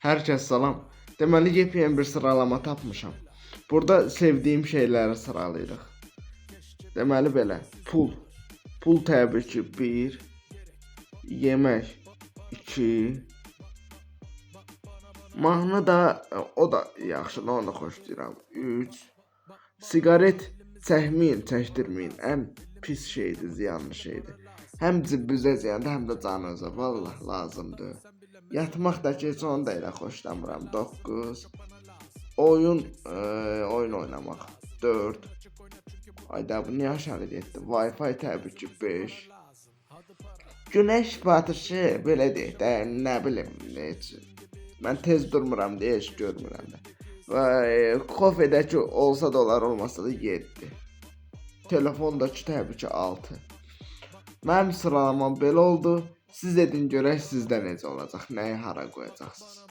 Hər kəs salam. Deməli yepyeni bir sıralama tapmışam. Burada sevdiyim şeyləri sıralayırıq. Deməli belə. Pul. Pul təbii ki 1. Yemək 2. Mahnı da o da yaxşıdır, onu da xoşlayıram. 3. Siqaret çəkməyin, çəkdirməyin. Ən pis şeydir, ziyanlı şeydir. Həm cibinizə ziyandır, həm də canınıza. Vallah lazımdır. Yatmaq da ki, heç onu da elə xoşlamıram. 9. Oyun, oyun oynamaq. 4. Ayda bu niyə aşağı getdi? Wi-Fi təbii ki 5. Günəş batışı belə deyək də, nə bilim, heç. Mən tez durmuram deyə heç görmürəm də. Və kofedəki olsa da olar, olmasa da 7. Telefondakı təbii ki 6. Mənim sıralamam belə oldu. Siz edin görək sizdə necə olacaq, nəyi hara qoyacaqsınız.